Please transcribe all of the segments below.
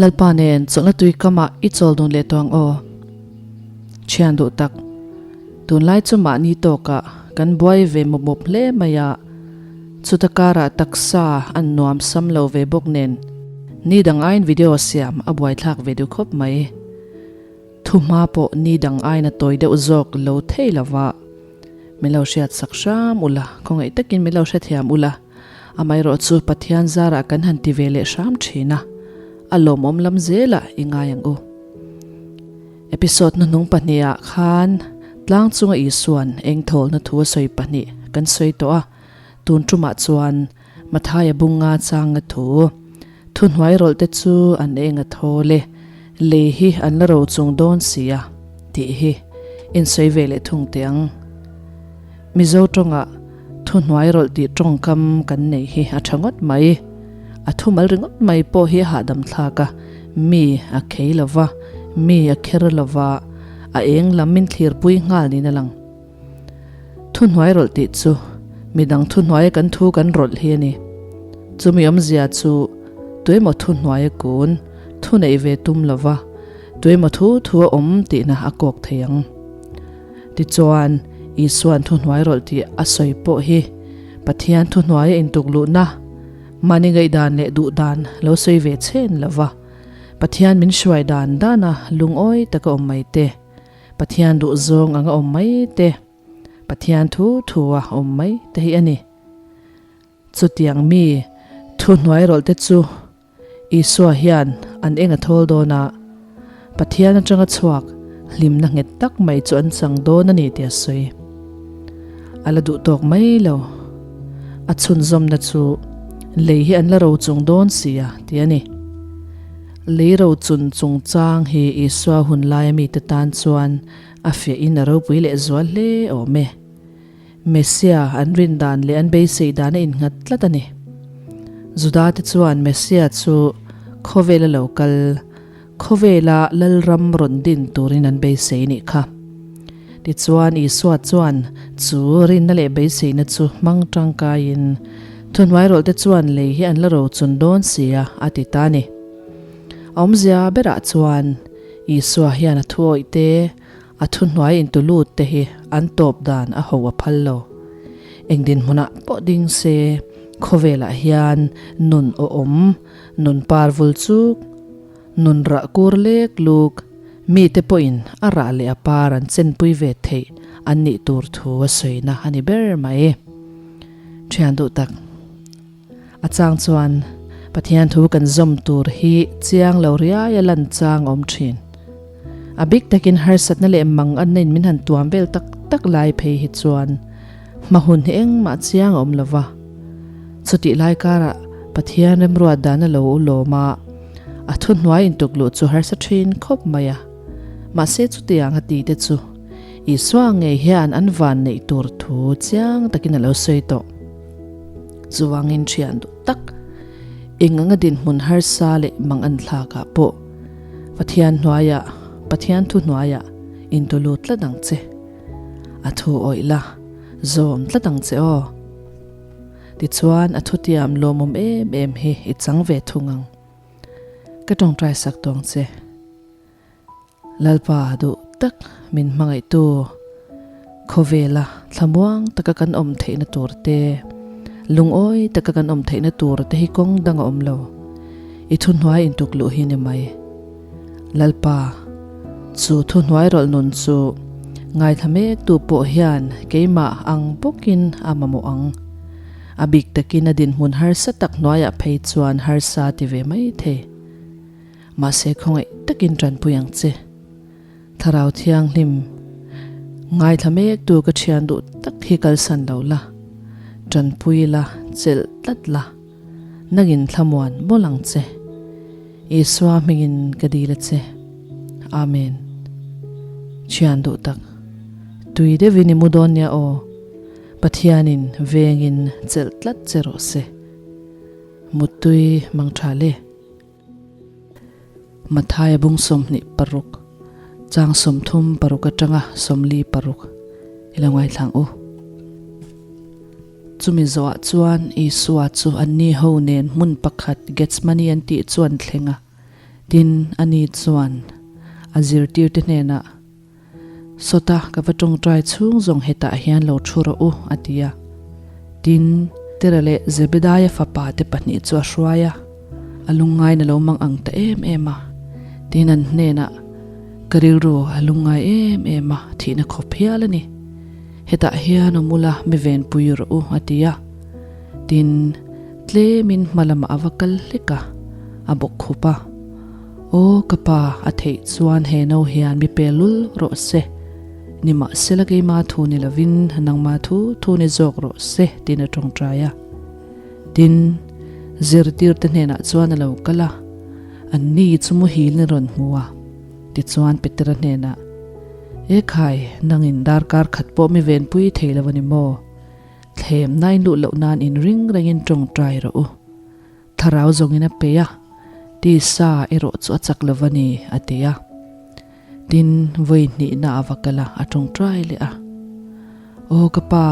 Lalpa nen chawlhna tui kamah i chawl dun leh tawh ang aw. Thian duh tak, tunlai chu mahni tawkah kan buai ve mawp mawp hle mai a, chuta karah taksa an nuam sam lo ve bawk nen ni dang aiin video siam a buaithlak ve duh khawp mai. Thuhma pawh ni dang aiin a tawi deuh zawk lo thei lova min lo hriat sak hram ula, khawngaih takin min lo hrethiam ula. Amaherawh chu Pathian zarah kan han ti ve leh hram thin a, a lawmawm lam zelah i ngai ang u. Episode hnuhnung pahnihah khan tlang chunga Isua'n engthawlna thu a sawi pahnih kan sawi tawh a, tun tumah chuan Mathaia bunga changa thu thuhnuai rawlh te chu an eng a thawl e, lei hi an la ro chung dawn si a tih hi insawi ve leh thung teh ang. Mizo tawngah thuhnuai rawlh tih tawngkam kan nei hi a tha ngawt mai. A thumal ringawt mai pawh hi a hahdam thlak a, mi a khei lo va, mi a kher lo va, a eng lam min thlirpui nghal niin a lang. Thuhnuai rawlh tih chu midang thuhnuaia kan thu kan rawlh hi a ni. Chumi awmzia chu tuemaw thuhnuaia kun, thu neih ve tum lo va, tuemaw thu thu a awm tihna a kawk thei ang. Tichuan, Isua'n thuhnuai rawlh tih a sawi pawh hi Pathian thuhnuaia intukluhna, mahni ngaihdan leh duhdan lo sawi ve chhen lo va, Pathian min hruai dan dana lungawi taka awm mai te, Pathian duhzawng anga awm mai te, Pathian thu thua awm mai te hi a ni. Chutiang mi thuhnuai rawlh te chu Isua hian an eng a thawl dawn a, Pathian atanga chhuak hlimna nghet tak mai chu an chang dawn a ni tih a sawi. A la duh tawk mai lo. A chhunzawmna chu lei hi an la ro chung dawn si a ti a ni. Lei ro chun chungchang hi Isua hun laia mite tan chuan a fiahin a ropui lehzual hle awm e. Messia an rin dan leh an beisei dan a innghat tlat a ni. Judate chuan Messia chu khawvela lo kal, khawvela Lalram rawn din turin an beisei nih kha. Tichuan Isua chuan chu rinna leh beiseina chu hmang tangkaiin thuhnuairawlhte chuan lei hi an la rochun dawn si a, a ti ta a ni. A awmzia berah chuan Isua hian a thuawih te, A thuhnuai intulut te hi an tawp dan a ho a phal lo. Eng dinhmunah pawh ding se, khawvelah hian nun awhawm, nun par vul chuk, nun rah kur lek luk, mite pawhin a rah leh a par an chenpui ve theih an nih tur thu a sawina a ni ber mai. Thian duh tak. A chang chuan Pathian thu kan zawm tur hi chiang lo riai a lan chang awm thin. A bik takin harsatna leh mang anna in min han tuam vel tak tak lai phei hi chuan hma hun hi engmah chiang a awm lo va. Chutih lai karah Pathian remruat dan a lo lawm a, a thuhnuai intuk luh chu harsa thin khawp mai a. Mahse chutiang a ti te chu Isua ngei hian an van neih tur thu chiang takin a lo sawi tawh. Chuvangin thian duh tak, eng anga dinhmun harsa leh mang an thlakah pawh Pathian hnuaiah, Pathian thu hnuaiah intulut tlat ang che. A thu awih la, zawm tlat ang che aw. Tichuan a thutiam lawmawm em em hi i chang ve thung ang. Ka tawngtai sak tawng che. Lalpa duh tak min hmangaihtu, khawvela thlamuang taka kan awm theihna tur te, lungawi taka kan awm theihna tur te hi kawng dang a awm lo. I thuhnuai intuk luh hi ni mai. Lalpa, chu thuhnuai rawlh nun chu ngaithla mektu pawh hian keimah ang bawkin a mamawh ang. A bik takin a dinhmun harsa tak hnuaiah phei chuan harsa ti ve mai thei. Mahse khawngaih takin tanpui ang che. Thlarau Thianghlim, ngaithla mektu ka thian duh tak hi kalsan lo la, tanpui la, chelh tlat la, nangin thlamuan mawlh ang che. Isua hmingin ka dil a che. Amen. Thian duh tak, tui deuhin i mu dawn nia aw. Pathianin vengin chelh tlat che rawh se. Muttui mang tha le. Mathaia bung 26, chang 36 atanga 46 i lo ngaithlang u. Chumi zawhah chuan Isua chu anni ho nen hmun pakhat Gethsemane an tih chu an thleng a. Tin, ani chuan a zirtirte hnenah, Sawta ka va tawngtai chhung zawng hetah hian lo thu rawh u, a ti a. Tin, Tera leh Zebedaia fapa te pahnih chu a hruai a, a lungngain a lo mang ang ta em em a. Tin, an hnenah, Ka rilru a lungngai em em a, thihna khawp hial a ni. Hetah hian awm ula mi venpui rawh u, a ti a. Tin, tlemin hma lamah a va kal hlek a, a bawk khup a. Aw ka pa, a theih chuan he no hian mi pe lul rawh se. Nimahsela keima thu ni lovin nangma thu thu ni zawk rawh se tiin a tawngtai a. Tin, zirtirte hnenah chuan a lo kal a, anni chu muhil in rawn hmu a. Tichuan Petera hnenah, E khai, nangin darkar khat pawh mi venpui thei lo a ni maw? Thlemna in luh loh nan inring rengin tawngtai rawh u. Thlarau zawngin a pe a, tisa erawh chu a chak lo va ni, a ti a. Tin, vawi hnihna a va kal a, a tawngtai leh a. Aw ka pa,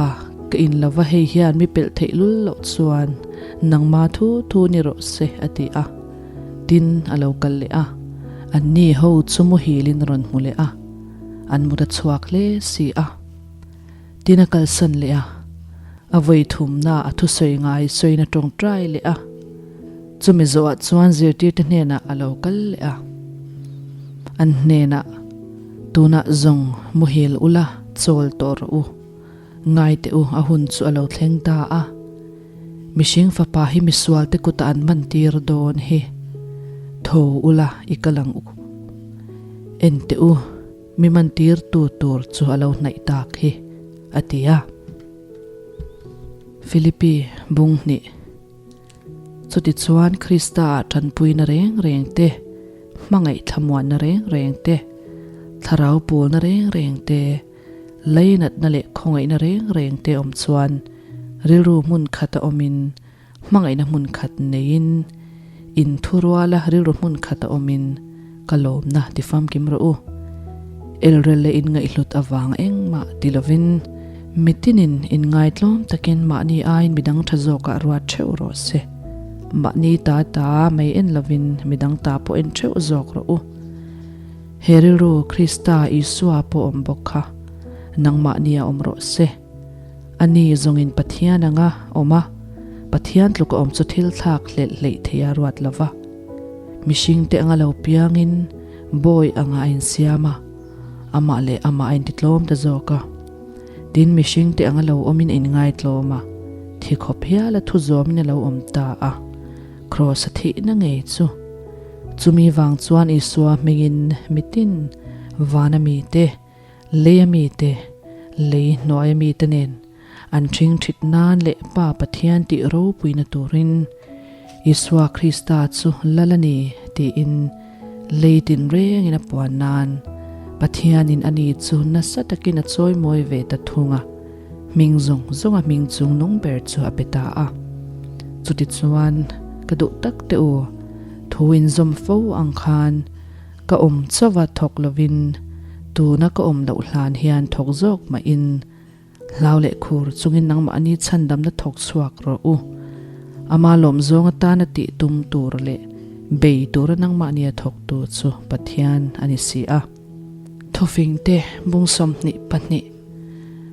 ka in lo va hei hian mi pelh theih lul loh chuan nangma thu thu ni rawh se, a ti a. Tin, a lo kal leh a, anni ho chu muhilin rawn hmu leh a, an mut a chhuak hle si a. Tin a kalsan leh a, a vawi thumna a thusawi ngai sawiin a tawngtai leh a. Chumi zawhah chuan zirtirte hnenah a lo kal leh a. An hnenah, Tunah zawng muhil ula chawl tawh rawh u. Ngai teh u, a hun chu a lo thleng ta a. Mihring fapa hi misualte kutah an man tir dawn hi. Tho ula i kal ang u. En teh u. Mi mantirtu tur chu a lo hnaih tak hi, a ti a. Philippi bung hnih. Chutichuan Krista-ah tanpuina reng reng te, hmangaih thlamuanna reng reng te, thlarau pawlna reng reng te, leinatna leh khawngaihna reng reng te awm chuan rilru hmun khata awmin Hmangaihna hmun khat neiin, inthuruala rilru hmun khat a awmin ka lawmna ti famkim rawh u. Elrel leh inngaihhlut avang engmah ti lovin mitinin inngaitlawm takin mahni aiin midang tha zawkah ruat theuh rawh se. Mahni ta ta mai en lovin midang ta pawh en theuh zawk rawh u. He rilru Krista Isua pawh awm bawk kha nangmahnia awm rawh se. A ni zawngin Pathian anga awm a, Pathian tluk a awm chu thil thlak hlelh hleih theih a ruat lo va. Mihringte anga lo piangin bawi anga a insiam a, amah leh amah a intitlawm ta zawk a. Tin, mihringte anga lo awmin a inngaitlawm a, thi khawp hiala thu zawmin a lo awm ta a, Kraws a thihna ngei chu. Chumi vang chuan Isua hmingin mitin vana mite, Lei a mite, lei hnuai a mite nen an ṭhing ṭhit nan leh Pa Pathian tih ropuina turin Isua Krista chu Lal a ni tiin lei tinrengin a puan nan Pathianin ani chu nasa takin a chawimawi ve ta thung a, hming zawng zawnga hming chung nung ber chu a pe ta a. Chutichuan, ka duh tak teh u, thu inzawm fo ang khan, Ka awm chauha thawk lovin tuna ka awm loh hlan hian thawk zawk mahin hlau leh khur chungin nangmahni chhandamna thawk chhuak rawh u. Ama lawm zawng atana tih tum tur leh bei tura nangmahnia thawktu chu Pathian a ni si a. Thawfingte bung 22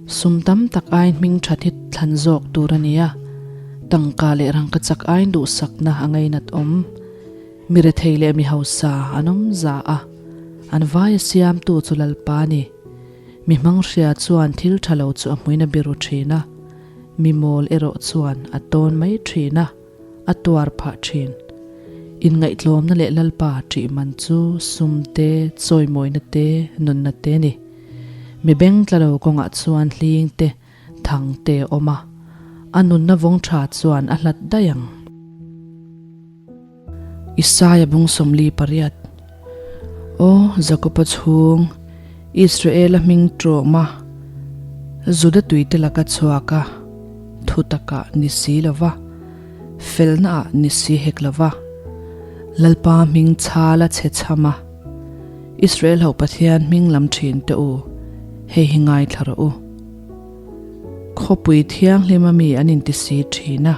Sum tam tak aiin hming that hi thlan zawk tur a ni a, tangka leh rangka chak aiin duhsakna a ngainat awm. Mi rethei leh mi hausa an awm za a, an vai a siamtu chu Lalpa a ni. Mi hmanghria chuan thil tha lo chu a hmuin a biru thin a, mi mawl erawh chuan a tawn mai thin a, a tuar phah thin. Inngaihtlawmna leh Lalpa ṭih man chu sum te, chawimawina te, nunna te a ni. Mi beng tla lo kawngah chuan hling te, Thang te a awm a, a nunna vawng tha chuan a hlat daih ang. Isaia bung 48 Aw Jakoba chhung, Israela hming ṭawma Juda tuite laka chhuak a, thu takah ni si lo va, felnaah ni si hek lo va, Lalpa hming chhala chhe chham a, Israel ho Pathian hming lam ṭhin teh u, hei hi ngaithla rawh u. Khawpui thianghlim a mi an inti si thin a,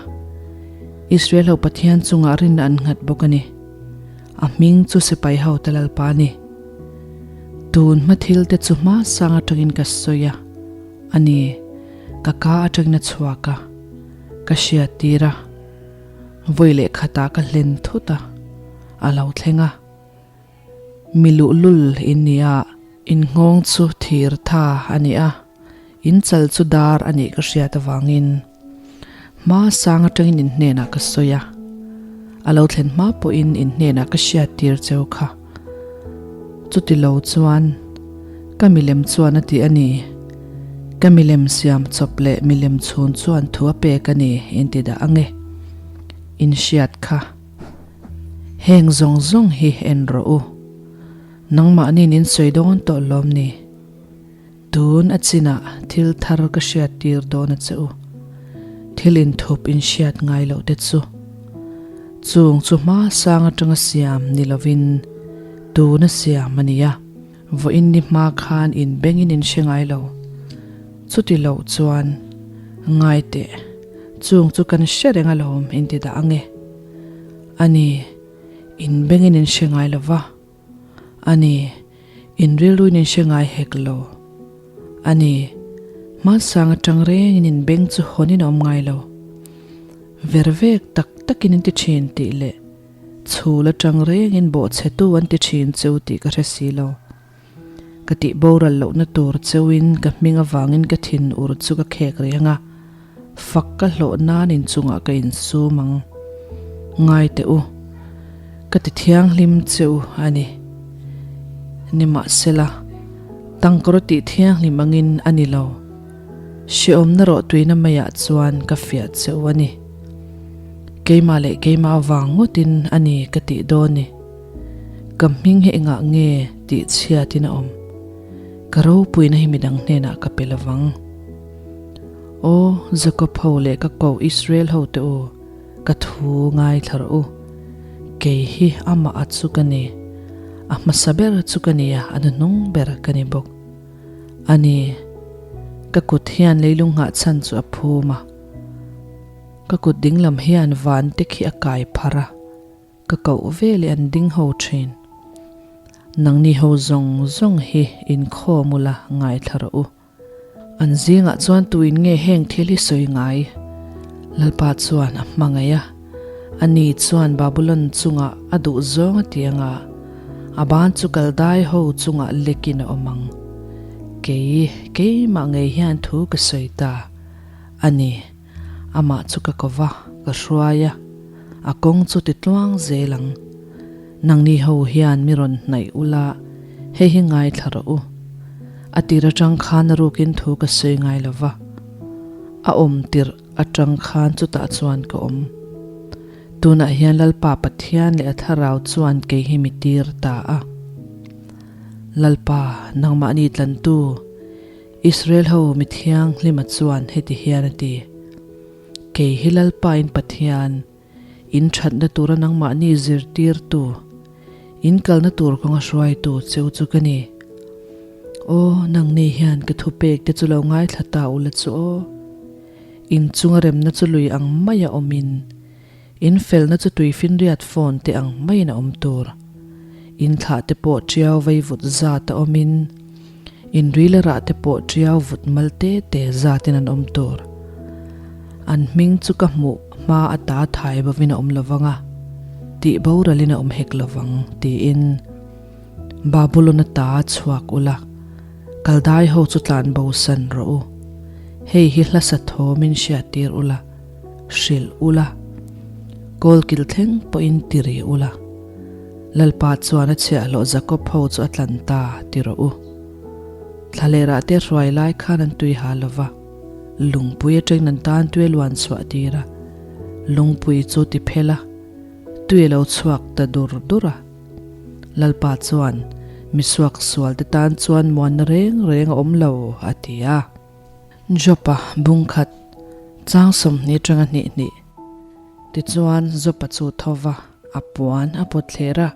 Israel ho Pathian chungah rinna an nghat bawk a ni. A hming chu sipai ho te Lalpa a ni. Tun hma thil te chu hma sang atangin ka sawi a, a ni, ka ka atangin a chhuak a, ka hriat tir a, vawi leh khatah ka hlen thut a, a lo thleng a. Mi luhlul in ni a, in nghawng chu thir tha a ni a, in chal chu dar a nih ka hriat avangin hma sang atangin in hnenah ka sawi a, a lo thlen hma pawhin in hnenah ka hriat tir cheu kha. Chuti lo chuan ka milem chuan a ti a ni, ka milem siam chawp leh milem chhun chuan thu a pek a ni in ti dah ange, in hriat kha. Heng zawng zawng hi en rawh u. Nangmahniin in sawi dawn tawh lawm ni? Tun a chinah thil thar ka hriat tir dawn a che u. Thil inthup in hriat ngai loh te chu. Chung chu hma sang atanga siam ni lovin tuna siam a ni a. Vawiin ni hma khan in bengin in hre ngai lo. Chuti loh chuan ngai teh. Chung chu kan hre reng alawm in ti dah ange. A ni, in bengin in hre ngai lo va. A ni, in rilruin in hre ngai hek lo. A ni, hmansang atang rengin in beng chu hawnin a awm ngai lo. Vervek tak takin in ti thin tih leh chhul atang rengin bawhchhetu an ti thin cheu tih ka hre si lo. Ka tih boral lohna tur cheuin ka hming avangin ka thin ur chu ka khek reng a, fak ka hlawh nan inchungah ka insum ang. Ngai teh u, ka ti thianghlim cheu a ni. Nimahsela, tangkawr tih thianghlim angin a ni lo. Hrehawmna rawh tuina maiah chuan ka fiah cheu a ni. Keimah leh keimah avang ngawtin a ni ka tih dawn ni. Ka hming hi engah nge tih chhiatin a awm? Ka ropuina hi midang hnenah ka pe lovang. Aw, Jakob ho leh ka koh Israel ho te u, ka thu ngaithla rawh u. Kei hi amah a chu ka ni. A hmasa ber chu ka ni a, a hnuhnung ber ka ni bawk. A ni, ka kut hian leilung nghahchhan chu a phum a, ka kut dinglam hian van te khi a kai pharh a. Ka koh ve leh an ding ho thin. Nangni ho zawng zawng hi inkhawm ula ngaithla rawh u. An zingah chuan tuin nge heng thil hi sawi ngai? Lalpa chuan a hmangaih a, ani chuan Babulon chungah a duh zawng a ti anga, a ban chu Kaldai ho chungah lekin a awm ang. Kei, keimah ngei hian thu ka sawi ta a ni. Amah chu ka ko va, ka hruai a, a kawng chu ti tluang zel ang. Nangni ho hian mi rawn hnaih ula, hei hi ngaithla rawh u. A tir atang khan a rukin thu ka sawi ngai lo va, a awm tirh atang khan chutah chuan ka awm. Tunah hian Lalpa Pathian leh a Thlarau chuan kei hi mi tir ta a. Lalpa, nangmahni tlantu, Israel ho mi thianghlima chuan heti hian a ti, Kei hi Lalpa in Pathian, in thatna tura nangmahni zirtirtu, in kalna tur kawnga hruaitu cheu chu ka ni. Aw, nangni hian ka thupek te chu lo ngaithla ta ula chu aw. In chunga remna chu lui ang maia awmin, In felna chu tuifinriat phone te ang maiin a awm tur. In thlah te pawh tiau vei vut zat a awmin, in ril a rah te pawh tiau vut mal te te zatin an awm tur. An hming chu ka hmuh hma ata thai bovin a awm lovang a, tih boralin a awm hek lovang, tiin Babulon ata chhuak ula, Kaldai ho chu tlan bosan rawh u. Hei hi hlasa thawmin hriattir ula. Hrilh ula, kawlkil thleng pawhin ti ri ula, Lalpa chuan a chhiahhlawh Jakob ho chu a tlan ta ti rawh u. Thlalerah te hruai lai khan an tui ha lo va, lungpui atangin an tan tui a luan chhuah tir a, lungpui chu ti phel a, tui a lo chhuak ta dur dur a. Lalpa chuan, Misuak sualte tan chuan muanna reng reng a awm lo, a ti a. Jopa bung khat chang 20 atanga hnih hnih. Tichuan Jopa chu tho va, a puan a pawt thler a,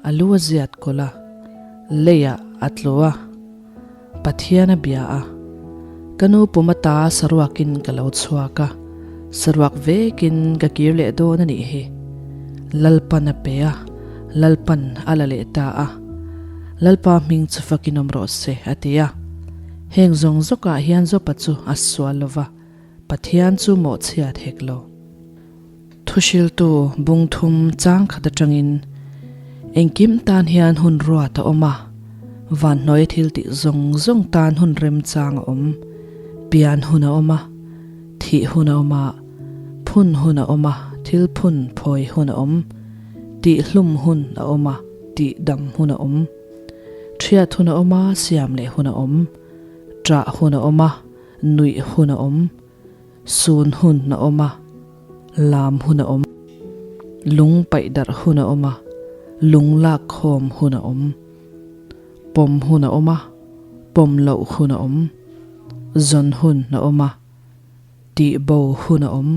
a lu a ziat kawlh a, leiah a tlu a, Pathian a bia a. Ka nu pum ata saruakin ka lo chhuak a, saruak vekin ka kir leh dawn a nih hi. Lalpan a pe a, Lalpan a la leh ta a. Lalpa hming chu fakin awm rawh se, a ti a. Heng zawng zawkah hian Jopa chu a sual lo va, Pathian chu mawhchhiat hek lo. Thuhriltu bungthum chang khat atangin engkim tan hian hun ruat a awm a, vanhnuaia thil tih zawng zawng tan hun remchang a awm, pian hun a awm a, thih hun a awm a, phun hun a awm a, thil phun phawi hun a awm, tihhlum hun a awm a, tihdam hun a awm, thiat hun a awm a, siam leh hun a awm, ṭah hun a awm a, nuih hun a awm. Sun hun a awm a, lam hun a awm. Lung paih darh hun a awm a, lung lak khawm hun a awm. Pawm hun a awm a, pawm loh hun a awm. Zawn hun a awm a, tih bo hun a awm.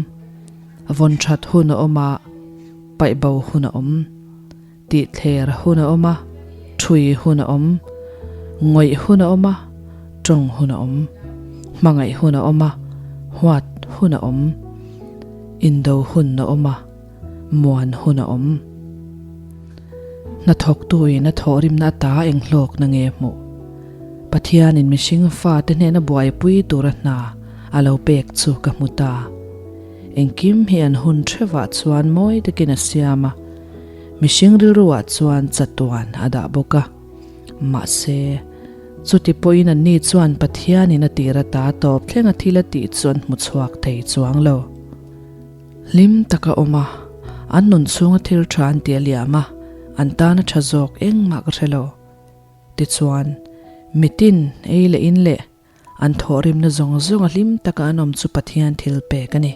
Vawn that hun a awm a, paih bo hun a awm. Tih thler hun a awm a, thui hun a awm, ngawih hun a awm a, tawng hun a awm, hmangaih hun a awm a, huat hun a awm, indo hun a awm a, muan hun a awm. Hnathawktuin a thawhrimna ata enghlawkna nge hmuh? Pathianin mihring fate hnena buaipui tura hna a lo pek chu ka hmu ta. Engkim hi an hun thevah chuan mawi takin a siam a. Mihring rilruah chuan chatuan a dah bawk a. Mahse, chuti pawhin anni chuan Pathianin a tir ata tawp thleng a thil a tih chu an hmu chhuak thei chuang lo. Hlim taka awm a, an nun chhunga thil tha an ti a liam a, an tana tha zawk engmah ka hre lo. Tichuan, mitin ei leh in leh An thawhrimna zawng zawng a hlim taka an awm chu Pathian thil pek a ni.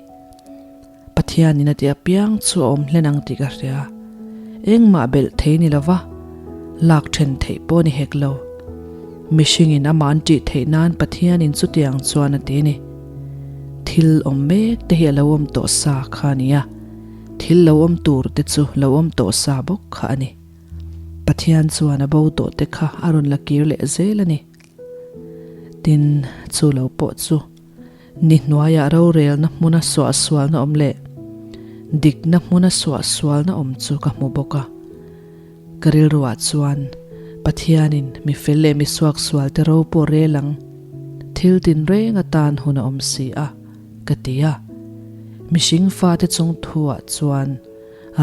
Pathianin a tih apiang chu a awm hlen ang tih ka hria. Engmah belh thei ni lova, lak then theih pawh ni hek lo. Mihringin amah an ṭih theih nan Pathianin chutiang chuan a ti a ni. Thil awm mek te hi a lo awm tawh sa kha a ni a, thil lo awm tur te chu lo awm tawh sa bawk kha a ni. Pathian chuan a bo tawh te kha a rawn la kir leh zel a ni. Tin, chu lo pawh chu ni hnuaiah rorelna hmuna suahsualna awm leh dikna hmuna suahsualna awm chu ka hmu bawk a. Ka rilruah chuan Pathianin mi fel leh mi suaksualte ro pawh rel ang, thil tinreng atan hun a awm si a, ka ti a. Mihring fate chung thuah chuan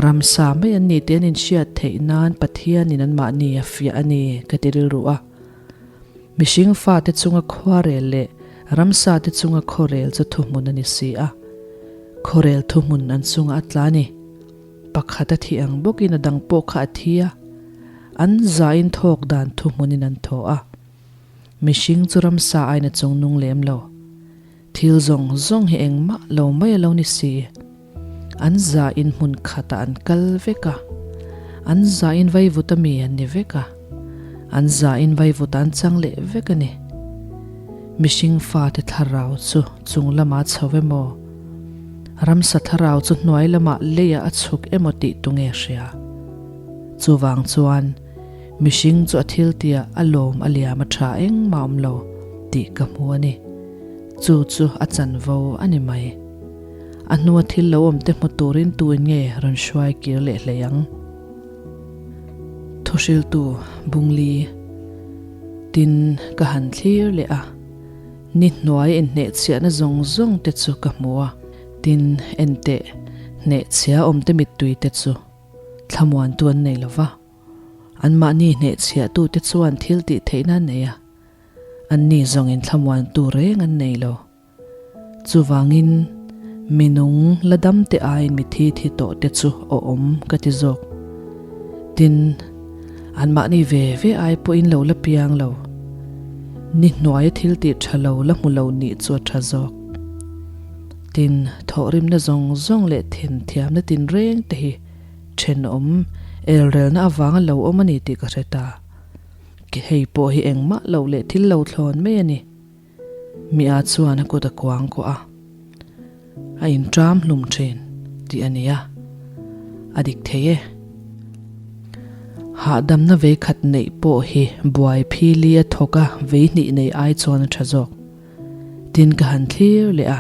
ramsa mai an ni tih an inhriat theih nan Pathianin anmahni a fiah a ni, ka ti rilru a. Mihring fate chunga khuarel leh ramsate chunga khawrel chu thuhmun a ni si a. Khawrel thuhmun an chunga a tla a ni. Pakhat a thih ang bawkin a dang pawh kha a thi a. An zain thawk dan thuhmunin an thaw a. Mihring chu ramsa aiin a chungnung lem lo. Thil zawng zawng hi engmah lo mai a lo ni si. An zain hmun khatah an kal vek a, an zain vaivuta mi an ni vek a, an zain vaivuta an chang leh vek a ni. Mihring fate thlarau chu chung lamah a chho emaw, ramsa thlarau chu hnuai lamah leiah a chhuk emaw tih tu nge hria? Chuvang chuan mihring chu a thiltiah a lawm a liam a tha engmah awm lo tih ka hmu a ni. Chu chu a chanvo a ni mai. A hnua thil lo awm te hmu turin tuin nge rawn hruai kir leh hlei ang? Thuhriltu Bungli tin ka han thlir leh a, ni hnuai inhnehchhiahna zawng zawng te chu ka hmu a, tin enteh hnehchhia awm te mittui te chu thlamuantu an nei lo va, anmahni hnehchhiahtute chuan thil tih theihna an nei a, anni zawngin thlamuantu reng an nei lo. Chuvangin, mi nung la dam te aiin mi thi thi tawh te chu awm ka ti zawk. Tin, anmahni ve ve ai pawhin lo la piang lo. Ni hnuaia thil tih tha lo la hmu lo nih chu a tha zawk. Tin, thawhrimna zawng zawng leh thenthiamna tinreng te hi thenawm elrelna avanga lo awm a ni tih ka hre ta. Hei pawh hi engmah loh leh thil lo thlawn mai a ni. Mi a chuan a kut a kuang kuah a, a inṭam hlum ṭhin tih a ni a, a dik thei e. Hahdamna vei khat neih pawh hi buai phili a thawk a, vei hnih nei ai chuan a ṭha zawk. Tin ka han thlir leh a,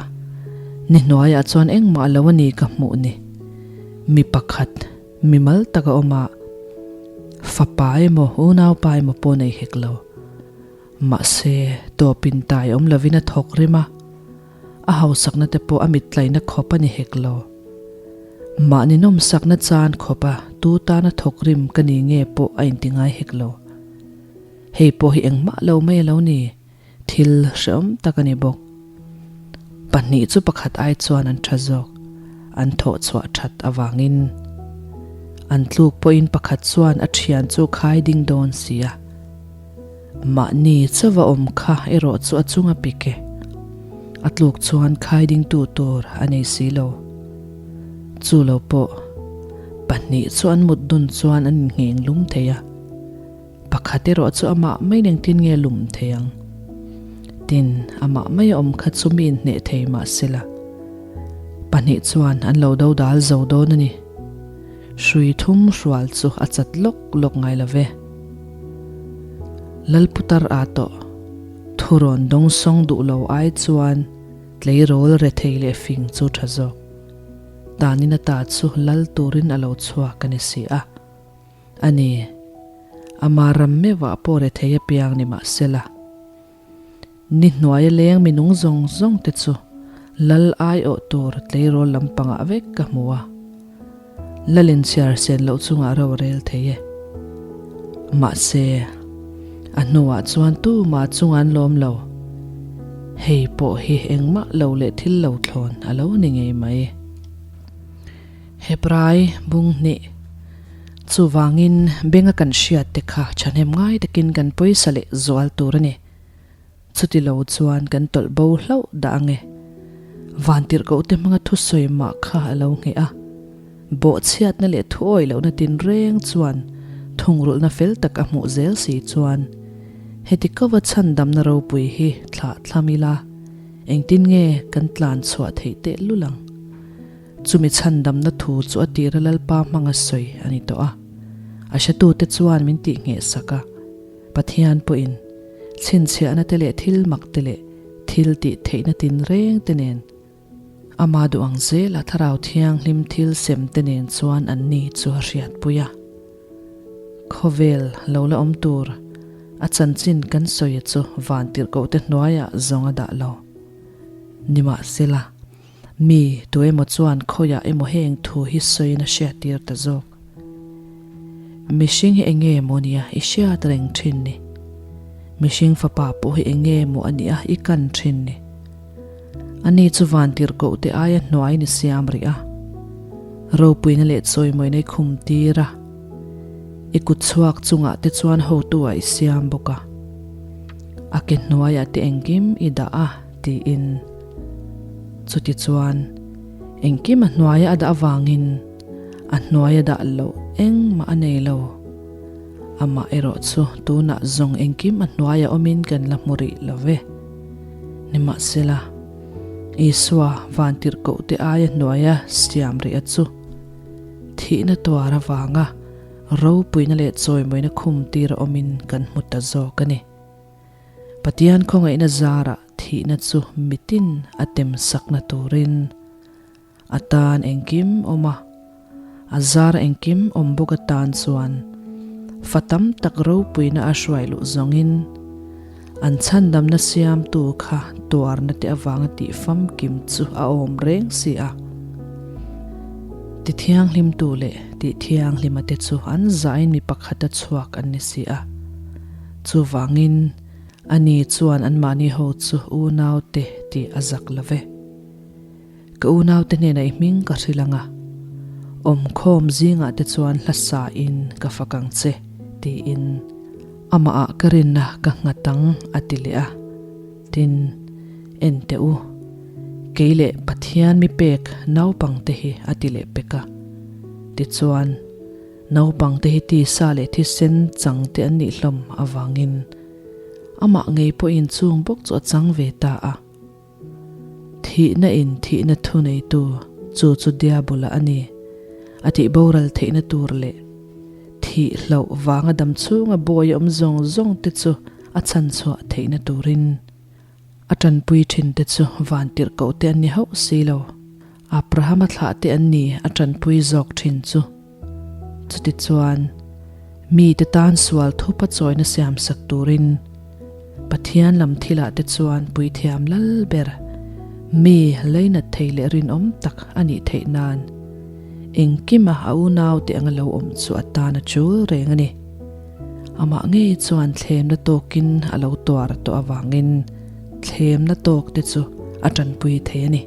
ni hnuaiah chuan engmah lo a ni ka hmuh ni. Mi pakhat, mi mal tak a awm a, fapa emaw unaupa emaw pawh nei hek lo. Mahse, tawpin tai awm lovin a thawk rim a, a hausakna te pawh a mittlaina khawp a ni hek lo. Mahni nawmsakna chan khawpa tu tana thawk rim ka ni nge pawh a inti ngai hek lo. Hei pawh hi engmah lo mai a lo ni, thil hrehawm tak a ni bawk. Pahnih chu pakhat ai chuan an tha zawk, an thawh chhuah that avangin. An tluk pawhin pakhat chuan a thian chu khai ding dawn si a. Mahni chauva awm kha erawh chu a chung a pik e. A tluk chuan khai dingtu tur a nei si lo. Chu lo pawh, pahnih chu an mut dun chuan an inngheng lum thei a. Pakhat erawh chu amah mai engtin nge lum thei ang? Tin, amah mai a awm kha chu mi inhneh thei mah sela. Pahnih chuan an lo do dal zo dawn a ni. Hrui thum hrual chu a chat lawk lawk ngai lo ve. Lalputar a tawh. Thurawn dawngsawng duh lo ai chuan tleirawl rethei leh fing chu tha zawk. Tanin ata chu lal turin a lo chhuak a ni si a. A ni, ama ram meuhah pawh rethei apiang ni mah sela. Ni hnuaia leng minung zawng zawng te chu lal aiawh tur tleirawl lampangah vek ka hmu a. Lal inchhiar sen loh chungah ro a rel thei e. Mahse, a hnuah chuan tumah chunga an lawm lo. Hei pawh hi engmah lo leh thil lo thlawn a lo ni ngei mai. Hebrai bung hnih. Chuvangin benga kan hriat te kha thahnem ngai takin kan pawisa leh zual tur a ni. Chuti lo chuan kan tawlh bo hlauh dah ang e. Vantirhkoh te hmanga thusawi mah kha a lo ngheh a. Bawhchhiatna leh thuawi lohna tinreng chuan thungrulhna fel tak a hmuh zel si chuan heti kova chhandamna ropui hi thlah thlam ila engtin nge kan tlan chhuah theih tehlul ang? Chumi chhandamna thu chu a tira Lalpa hmanga sawi a ni tawh a. A hretute chuan min tihngheh sak a. Pathian pawhin chhinchhiahna te leh thil mak te leh thil tih theihna tinreng te nen ama duh ang zela Thlarau Thianghlim thil sem te nen chuan anni chu a hriatpui a. Khawvel lo la awm tur a chanchin kan sawi chu vantirhkoh te hnuaiah zawng a dah lo. Nimahsela. Mi tu emaw chuan khawiah emaw heng thu hi sawiin a hriattir ta zawk. Mihring hi eng nge maw nia i hriat reng thin ni? Mihring fapa pawh hi eng nge maw a nia i kan thin ni? Ani chu vantirhkoh te aia hnuaiin i siam rih a, ropuina leh chawimawina i khum tir a, i kut chhuak chungah te chuan hotu ah i siam bawk a, a ke hnuaiah te engkim i dah a tiin. Chutichuan, engkim a hnuaia a dah avangin a hnuaia dah loh engmah a nei lo. Amah erawh chu tunah zawng engkim a hnuaia awmin kan la hmu rih lo ve. Nimahsela, Isua vantirhkohte aia hnuaia siam rih a chu thihna tuar avanga ropuina leh chawimawina khumtir a awmin kan hmu ta zawk a ni. Pathian khawngaihna zarah thihna chu mitin a tem sakna turin a tan engkim awm a, a zara engkim awm bawk atan chuan fa tam tak ropuina a hruai luh zawngin an chhandamna siamtu kha tuarna te avanga tih famkim chu a awm reng si a. Tithianghlimtu leh tihthianghlima te chu an zahin mi pakhata chhuak an ni si a. Chuvangin, ani chuan anmahni ho chu unaute tih a zak lo ve. Ka unaute hnenah i hming ka hrilh ang a, awmkhawm zingah te chuan hla sain ka fak ang che, tiin amahah ka rinna ka nghat ang a ti leh a. Tin, en teh u, kei leh Pathian mi pek naupangte hi a ti leh pek a. Tichuan, Naupangte hi tisa leh thisen chang te an nih hlawm avangin amah ngei pawhin chung bawk chu a chang ve ta a. Thihna in thihna thuneitu chu chu Diabola a ni. A tih boral theihna tur leh thih hlauh vanga dam chhunga bawi awm zawng zawng te chu a chhanchhuah theihna turin. A ṭanpui ṭhinte chu vantirhkohte an ni hauh si lo. Abrahama thlahte an ni a ṭanpui zawk ṭhin chu. Chutichuan, mite tan sual thupa chawina siamsak turin Pathian lam thilah te chuan puithiam lal ber, mi leinat thei leh rinawm tak a nih theih nan engkima a unaute anga lo awm chu a tan a chul reng a ni. Amah ngei chuan thlemna tawkin a lo tuar tawh avangin thlemna tawkte chu a tanpui thei a ni.